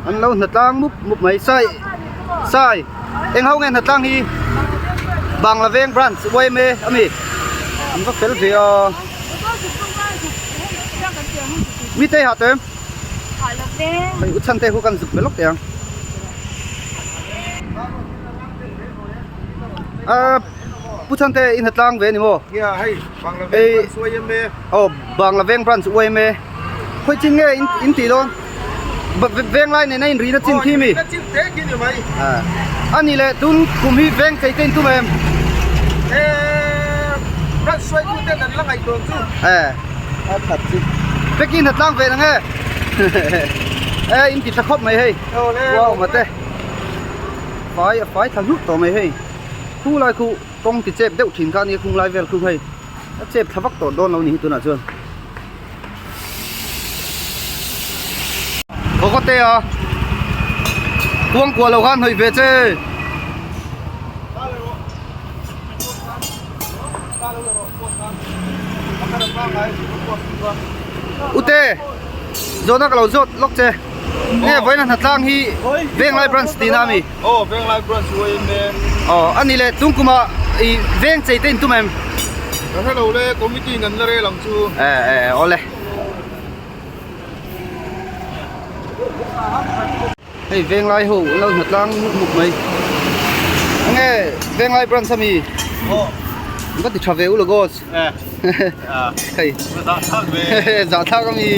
An lo hnatlang mup mup mai sai sai eng ho nge hnatlang hi Bangla veng branch yma a mi an va fel ve a mi te hah tawh em hei u chhan te khu kan zuk ve lawk teh ang ah pu chhan te i hnatlang ve a ni maw hei aw Bangla veng branch yma khawi chin nge in tih dawn veng lai nena in rihna chin khi mi a ni leh tun kum hi veng chei te in tum em Peki hnatlang ve nang e e in ti tha khawp mai hei wow mate fai a fai thla hluk tawh mai hei khu lai khu kawng ti chep deuh thin kha a nia khung lai vel khu hei a chep thla vak tawh dawn lo ni hi tunah chuan. Kawkawte a kuang kuah lo khan hnawih ve che. Ute zawhna ka lo zawt lawk che nge vawiin a hnatlang hi Venglai branch tihna a mi? Aw Venglai branch YMA. Aw a ni le tung kumah i veng chei te in tum em? Ka hre lo le committee in an la rel ang chu. E e aw le. Hei Venglai ho an lo hnatlang muk muk mai. Enge Venglai branch a mi? Aw. An va ti tha ve u Lagos. E. Hei. Zahthlak ve. Zahthlak a mi.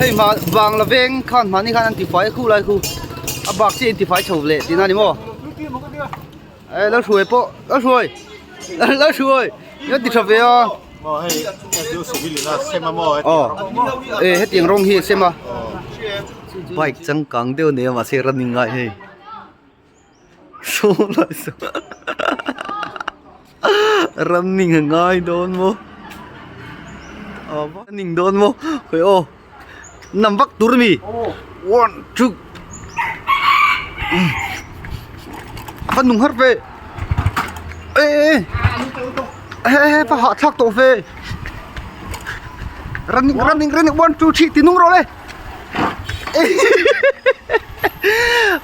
Hei hma Bangla veng khan hmahni khan an ti fai a khu lai khu. A bak chiah in tifai chho leh tihna a ni maw? E Lalhruai pawh Lalhruai Lalhruai nia ti tha ve a. Aw e hetiang rawng hi a sem a. Bike changkang deuh a nei a mahse running ngai hei. Saw lai saw running a ngai dawn maw? Aw running dawn maw? Khawi aw. Nam vak tur a mi one two a va nung har ve e e e va hahthlak tawh ve running running running one two three ti nung rawh le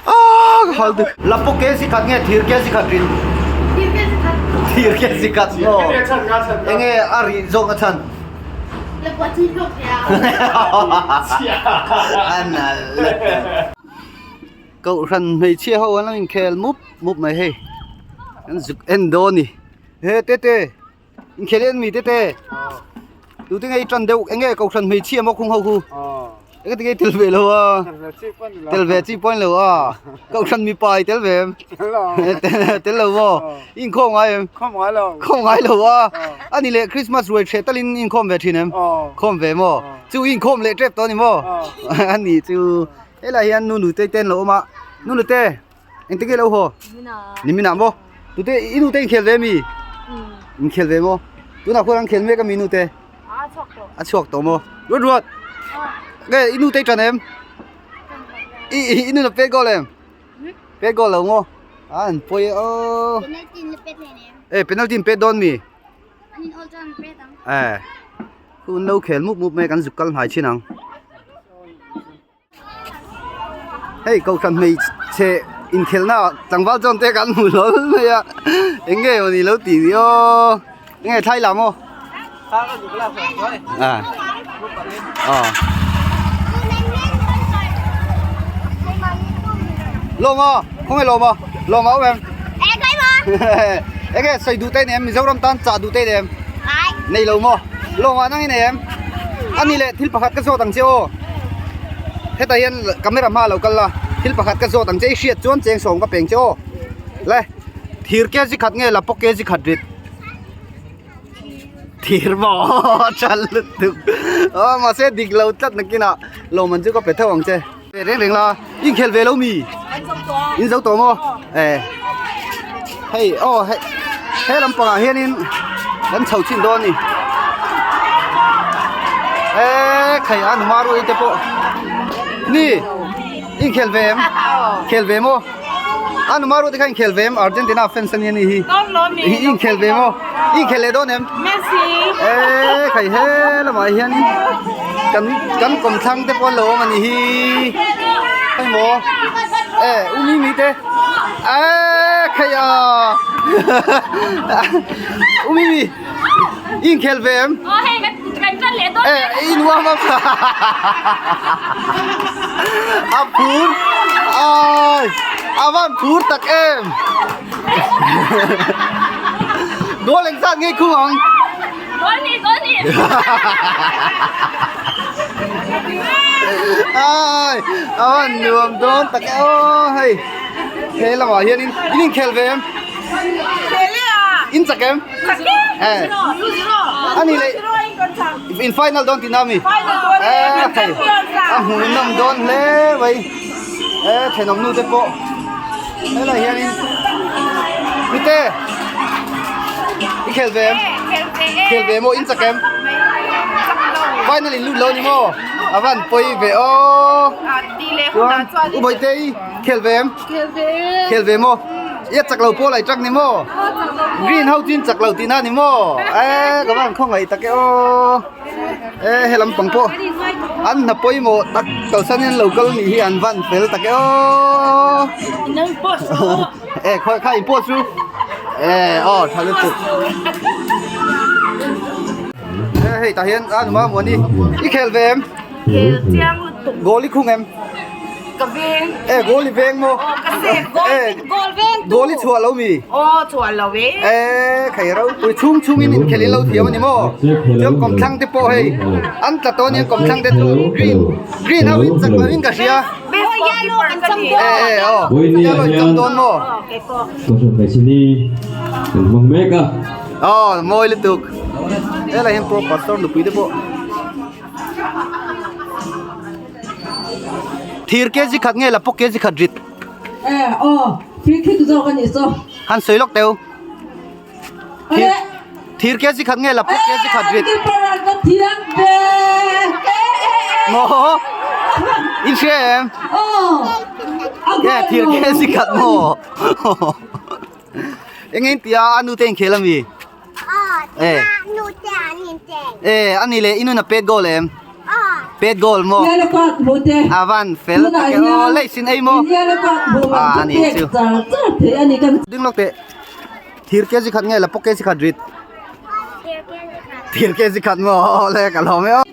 ah ka hal deuh lapawk ke si khat nge thir ke si khat rin thir ke si khat maw enge a rih zawk a chhan. Kohhran hmeichhia ho an lo inkhel mup mup mai hei an zuk en dawn a ni he tete inkhel en mi tete tute nge i tan deuh eng nge kohhran hmeichhia maw khung ho khu. Eng tinge tel ve lo a? Tel ve chi pawh ni lo a. Kohhran mipa i tel ve em? Tel lo maw? I inkhawm ngai em? Khawm ngai lo. Khawm ngai lo a. A ni leh Christmas ruai hreh talin i inkhawm ve thin em? Khawm ve maw? Chu i inkhawm leh tep tawh a ni maw? A ni chu helai hian nu nute te an lo awm a. Nu nute engtin nge i lo haw? Niminah maw? Tute i nute inkhel ve mi? Inkhel ve maw? Tunah khuan an khel mek a mi nute? A chhuak tawh maw? Ruat ruat! Nge i nu te i ṭan em? I i nu na pet goal em? Pet goal lo maw? A an pawi e aw. Penalty in la pet hle nem. E penalty in pet dawn mi? An in awl chuan an pet ang. E. Hun lo khel mup mup mai kan zuk kal hnai chin ang. Hei kohhran hmeichhe inkhelhna ah tlangval chuan te kan hmu hlawl mai a eng nge maw ni lo tih ni aw eng nge thlai lam aw ah aw lawm aw khawnge lawm aw lawm a awm em eng nge sawi duh te nei em Mizoram tan chah duh te nei em nei lo maw lawm ah nang i nei em a ni leh thil pakhat ka zawt ang che aw hetah hian camera hma lo kal la thil pakhat ka zawt ang che i hriat chuan cheng sawm ka peng che aw le thir kg khat nge lapawk kg khat rit thir maw a tha lutuk aw mahse dik lo tlat nakinah lawmman chu ka pe theuh ang che reng reng la inkhel ve lo mi in zo tawh maw e hei aw hei he lampangah hianin kan chho chin dawn a ni e khai a numa ruai te pawh ni inkhel ve em khel ve maw. A numa ruat te kha inkhel ve em Argentina fans ania ni hi. I inkhel ve maw? I inkhel leh dawn em? Messi. E khai he lamah hianin kan kan kawmthlang te pawh an lo awm a ni hi. Hei maw? E u Mimi te e khai a u Mimi i inkhel ve em? Aw hei kan kan tan leh dawn E i in warm up a phur ai a van phur tak em goal eng zat ngei khung ang Goal ni goal ni ai a van nuam dawn tak e aw hei he lamah hianin in inkhel ve em in chak em Eh. Ani le in final dawn tihna ami? Eh hei a hmuhnawm dawn hle mai. Eh thenawm nu te pawh helai hianin Mite i khel ve em? Khel ve maw in chak em? Final in lut lo ni maw? A van pawi ve aw. Chuan U Bawihte i khel ve em? Khel ve maw? I a chak lo pawh lai chak ni maw? Green ho chu in chak lo tihna ni maw? Eee ka van khawngaih tak e aw. Eee he lampang pawh an hna pawimawh tak kalsan in an lo kal nih hi an van fel tak e aw. E khawi kha in post chu. E aw tha lutuk. E hei tah hian a numa muani i khel ve em? Khel chiang lutuk. Goal i khung em? Ka veng. E goal i veng maw? Aw ka save goal goal veng tu. Goal i chhuah lo mi? Aw chhuah lo e. E khai ro pui chhung chhung in inkhel in lo thiam ani maw? Chuan kawmthlang te pawh hei an tla tawn hian kawmthlang te chu green green ho in chak lo in ka hria. Best goalkeeper ka ni. E e aw yellow in chak dawn maw? Aw mawi lutuk. Helai hian pawh pastor nupui te pawh. Thir kg khat nge la pawk kg khat rit. E aw free kick zawk a nih chu. Han sawi lawk teu. Thir thir kg khat nge la pawk kg khat rit. Keeper an va thiam ve. Maw in hria em? Aw. Nge thir kg khat maw? Eng eng tia a nu te inkhel ami? Aw, nu te an inchei. E, ani le inun a pet goal em? Pet goal maw? A van fel tak e aw, lei sin ei maw? A ani chu. Ding lawk teh. Thir kg khat nge la pawk kg khat rit? Thir kg khat maw? Aw le ka lawm e aw.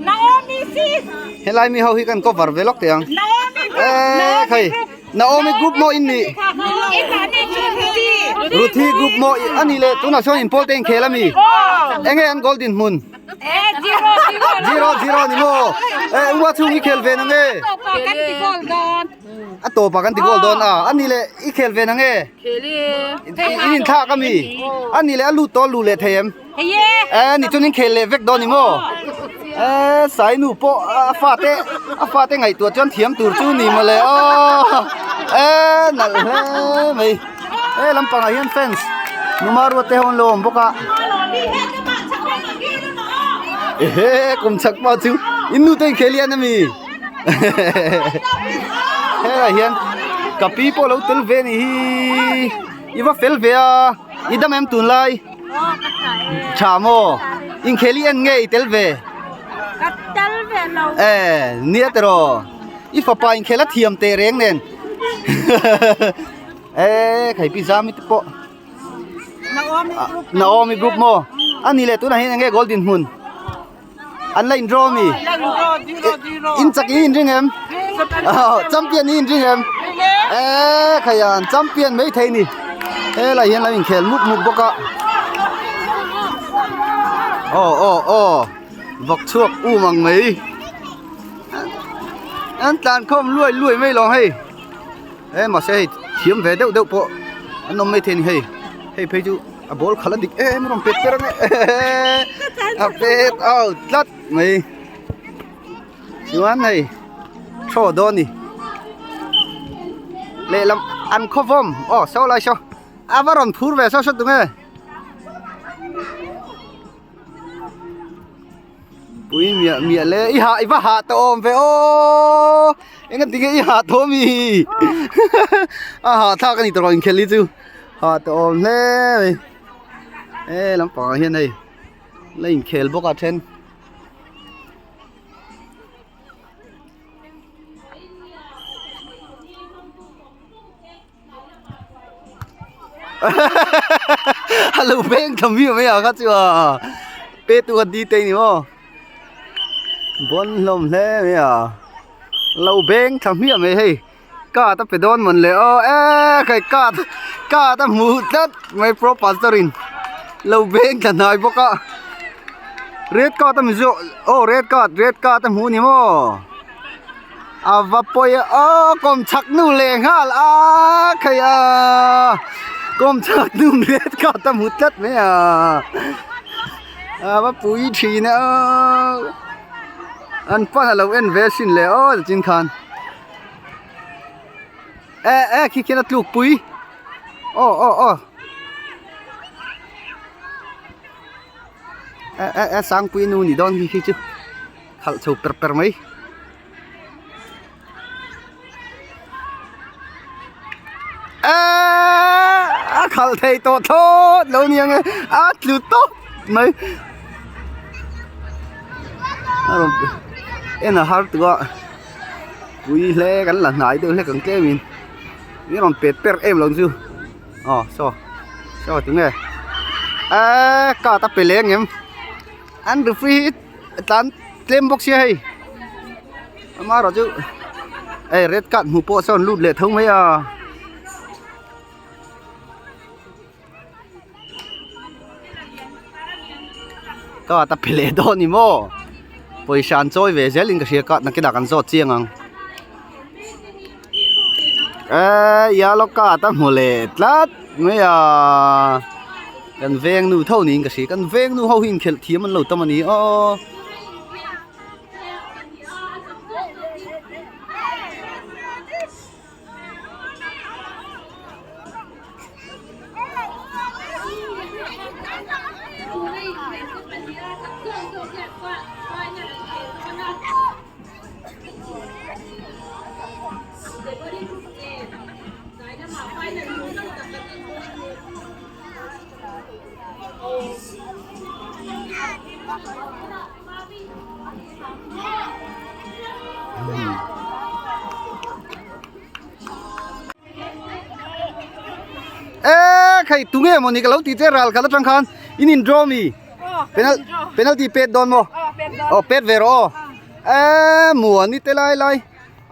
Naomi sis. Helai mi ho hi kan cover ve lawk teh ang. Naomi E khai. Naomi group maw in nih? Ruthi group maw a nih leh tunah sawn inpawl te inkhel a mi? Enge an goal dinhmun? Zero zero ni maw? E Uma chhung i khel ve na nge? A tawpah kan ti goal dawn a, a nih leh i khel ve na nge? In inthlak a mi? A nih leh a lut tawh a luh leh thei em? E ni chuan in khel leh vek dawn ni maw? E Sainu pawh a fate a fate ngaihtuah chuan thiam tur chu ni mawle aw e nalh hle mai he lampangah hian fence numa ruat te ho an lo awm bawk a ehe kum chak pah chu in nu te inkhel hian ami helaiah hian ka pi pawh a lo tel ve a nih hi i va fel ve a i dam em tunlai. Tha maw? Inkhel i en nge i tel ve? Ka tel ve lo. E, nia tiraw. I fapa inkhel a thiam teh reng nen. E, khai pi zam i te pawh. Naomi group. Naomi group maw? Ani leh tunah hian enge goal dinhmun? An la indraw mi? In chak i inring em? Champion i inring em? E khaian champion mai thei ni. Helai hian lo inkhel mup mup bawk a. Aw aw aw vawk chhuak um ang mai. An tlan khawm luai luai mai lawng hei. E mahse hei thiam ve deuh deuh pawh an awm mai thei ni hei. Hei phei chu a ball khalh a dik em rawn pet ber ang e a pet out tlat mai chuan hei throw dawn ni lehlam an khaw vawm aw saw lai saw a va rawn phur ve saw saw tunge. Pui miah miah le i hah i va hah tawh awm ve aw eng ati nge i hah tawh ami a hah thlak a ni tawh inkhel hi chu hah tawh awm hle mai he lampang ah hian hei la inkhel bawk a then. A lo veng ta miau mai a kha chu a pe tu a di te ni maw bawn hlawm hle mai a lo beng tha hmiah mai hei card a pe dawn mawn le aw e khai card card a hmuh tlat mai pro pastor in lo beng thla hnai bawk a red card a mi zawh aw red card red card a hmuh ni maw. A va pawi a aw kawm chhak nu leh nghal a khai a kawm chhak nu red card a hmu tlat mai a a va pui thin a aw an pan a lo en ve sin le aw tichin khan e e khi khian a tluk pui aw aw aw e e e sangpui nu ni dawn khi khi chu. Khalh chho per per mai. Eeeeh a khalh thei tawh thlawt lo ni ang e a tlu tawp mai. A rawn en a har tawh a pui hle kan la hnai deuh hlek ang tlem in mi rawn pet per em lo chu aw saw saw tunge eeeh card a pe leng em an referee hi. Tlan tlem bawk sia hei amaherawh chu hei red card hmuh pawh sawn lut leh tho mai a. Card a pe leh dawn ni maw pawisa an chawi ve zel in ka hria card nakinah kan zawt chiang ang eee yellow card a hmu leh tlat mai a. Kan veng nu tho niin ka hria kan veng nu ho hi inkhelh thiam an lo tam a ni aw. Eee khai tunge maw ni ka lo tih che ral khat atang khan in in draw mi penalty pet dawn maw aw pet ve rawh aw eee muani te lai lai.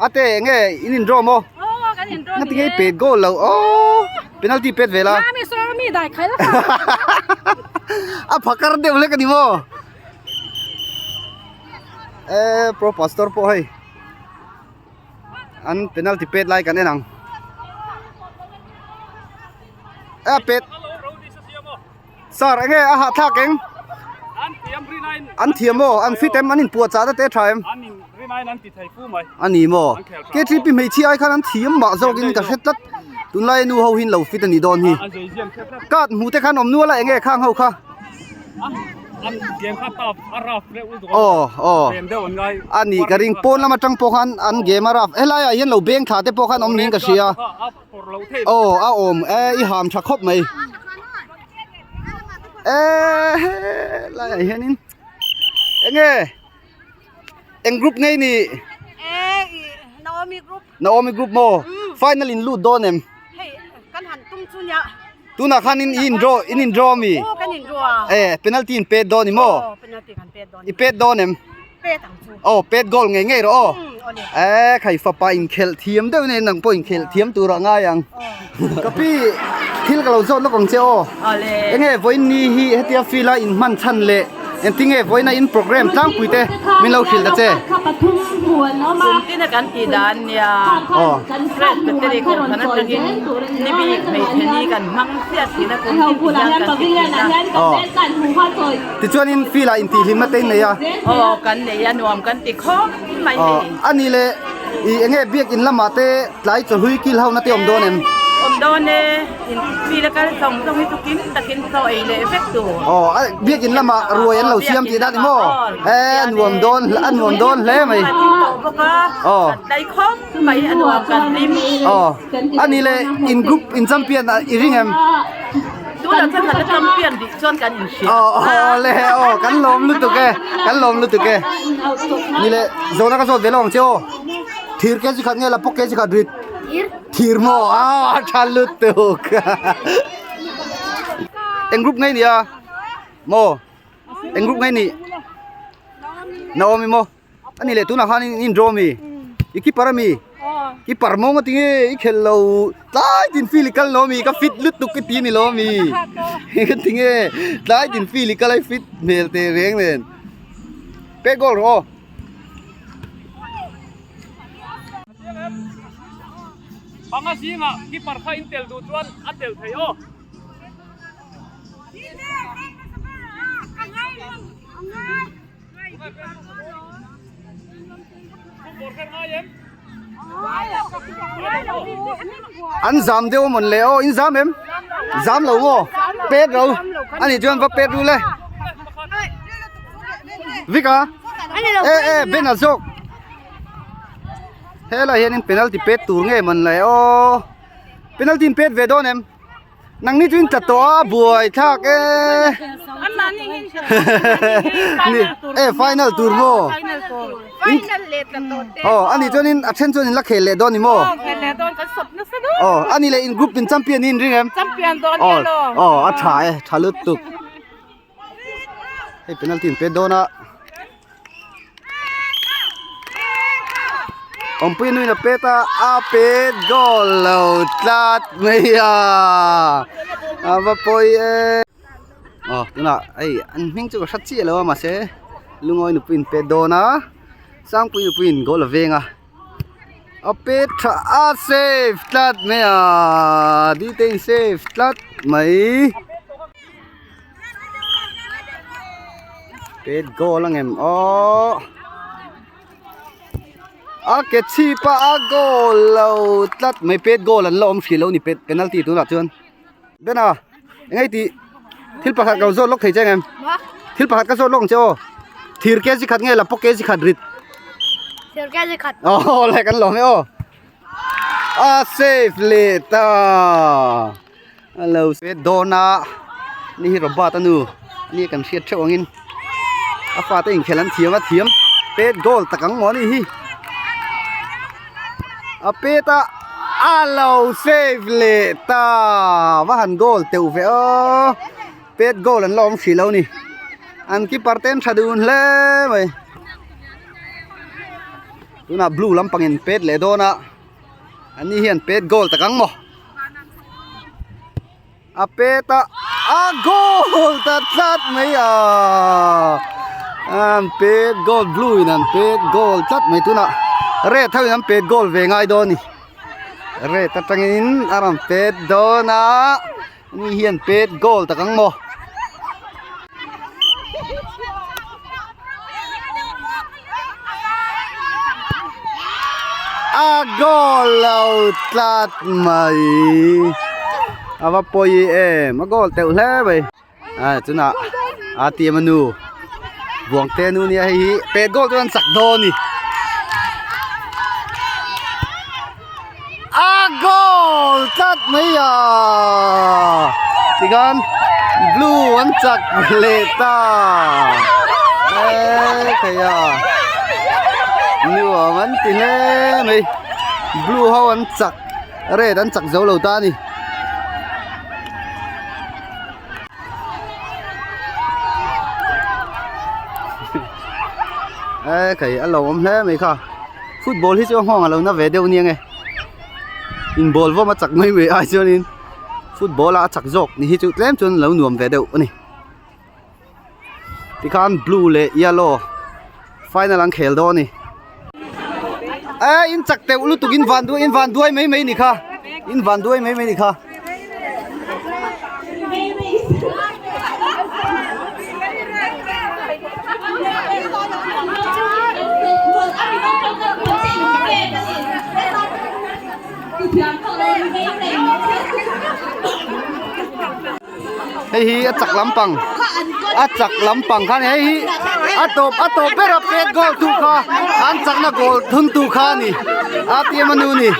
A te enge in in draw maw? Aw kan in draw ni. Ngatinge i pet goal lo aw penalty pet ve la. Mami saw mi dai khai la. A phakar deuh hlek ani maw? E pro pastor pawh hei an penalty pet lai kan en ang. E pet Sir enge a hahthlak eng? An thiam rinain An thiam maw? An fit em? An inpuah chah na te tha em? An in rinain an ti thei fu mai. A ni maw? KTP hmeichhia ai khan an thiam mah zawkin ka hre tlat. Tunlai nu ho hin lo fit a nih dawn hi. An zui ziam kher tlat. Card hmuh te khan awm nual a enge khang ho kha? An game kha tough a rough reuh lutuk a. Aw aw. Game deuh an ngai. A ni ka ring pawn lam atang pawh khan an game a rough. Helai ah hian lo beng thla te pawh khan awm niin ka hria. Aw a awm e i ham tha khawp mai e lai ah hianin enge eng group ngei ni Naomi group Naomi group maw final in lut dawn em hei kan han tum chu nia tunah khan in in draw in in draw ami aw kan in draw e penalty in pet dawn ni maw aw penalty kan pet dawn i pet dawn em pet ang chu aw pet goal ngei ngei rawh aw e khai fapa inkhelh thiam deuh nen nang pawh inkhelh thiam tur ah ngai ang ka pi thil ka lo zawt lawk ang che aw enge vawiin ni hi hetia field a in hman chhan leh engtinge vawiin a in program tlangpui te min lo hrilh ta che Kum tina kan tih dan nia Fred Battery kohhran atangin ni bik hmeichhe ni kan hmang chiah thin a kum tin ti hian kan ti thin a. Tichuanin field ah intihhlimna te in nei a. Aw kan nei a nuam kan ti khawp mai hei. Aw ani le i enge biakin lamah te tlai chawhlui kil ho na te awm dawn em? Awm dawn e, in feel a kal zawng zawng hi chu kim takin chaw ei leh vek tur. Aw a biakin lamah ruai an lo siam tih dan ni maw? E a nuam dawn a nuam dawn hle mai. Kan in tawh bawk a, kan tlai khawp mai a nuam kan hlim. Aw a ni le in group in champion ah i ring em? Tunah chuan kan la champion rih chuan kan inhria. Aw aw le aw kan lawm lutuk e kan lawm lutuk e. Ni le zawhna ka zawt ve lo ang che aw. Thir kg khat nge la pawk kg khat rit? Thir maw a tha lutuk. Eng group ngei nia maw eng group ngei ni Naomi maw ani leh tunah khan in draw mi i keeper ami keeper maw nga tinge i khel lo tlai tin field i kal lo mi ka fit lutuk ka ti ni lo mi ka tinge tlai tin field i kal a i fit hmel teh reng nen pek goal rawh aw. Panga zingah keeper kha in tel duh chuan a tel thei aw. An zam deuh amawn le aw in zam em? Zam lo maw? Pet ro ani chuan va pet ru le. Vika e e Ben a zawk. Helai hianin penalty pet tur nge man le aw penalty in pet ve dawn em nangni chu in tla tawh a buai thlak e ni e final tur maw aw ani chuanin a then chuan in la khel leh dawn ni maw aw ani leh in group in champion in ring em aw aw a tha e tha lutuk hei penalty in pet dawn a. Awmpui nuin a pet a a pet goal lo tlat mai a a va pawi e aw tunah hei an hming chu ka hre chiah lo a mahse lungawi nupui in pet dawn a sangpui nupui in goal a veng a a pet tha a save tlat mai a dite in save tlat mai. Pet goal ang em aw a ke chhip a a goal lo tlat mai pet goal an la awm hrih lo ni pet penalty tunah chuan bena eng ei tih thil pakhat ka lo zawt lawk thei che ang em thil pakhat ka zawt lawk ang che aw thir kg khat nge lapawk kg khat rit thir kg khat aw le kan lawm e aw a safe leh ta. A lo pet dawn a ni hi Robert a nu ni kan hriat theuh angin a fate inkhelh an thiam a thiam pet goal tak ang maw a ni hi a pet a a lo save leh ta va han goal teuh ve aw pet goal an la awm hrih lo a ni an keeper te an tha dun hle mai tunah blue lampang in pet leh dawn a an ni hian pet goal tak ang maw. A pet a a goal ta tlat mai a an pet goal blue in an pet goal tlat mai tunah red ho in an pet goal ve ngai dawn a ni red atangin a rawn pet dawn a ni hian pet goal tak ang maw. A goal lo tlat mai a va pawi em a goal teuh hle mai a chunah a team a nu Buangte nu nia hei hi pet goal chuan an chak dawn a ni a goal tlat mai a tikhan blue an chak leh ta e thei a nuam an ti hle mai blue ho an chak red an chak zo lo ta a ni. E khai a lo awm hle mai kha football hi chu a nghawng a lo na ve deuh nia nge in ball vawm a chak mai mai ai chuanin football a chak zawk ni hi chu tlem chuan a lo nuam ve deuh a ni tikhan blue leh yellow final an khel dawn a ni e in chak teuh lutuk in van duai in van duai mai mai ni kha in van duai mai mai ni kha. Hei hi a chak lampang a chak lampang kha a ni hei hi a tawp a tawp ber a pet goal tu kha an chakna goal thun tu kha a ni RTM a nu ni.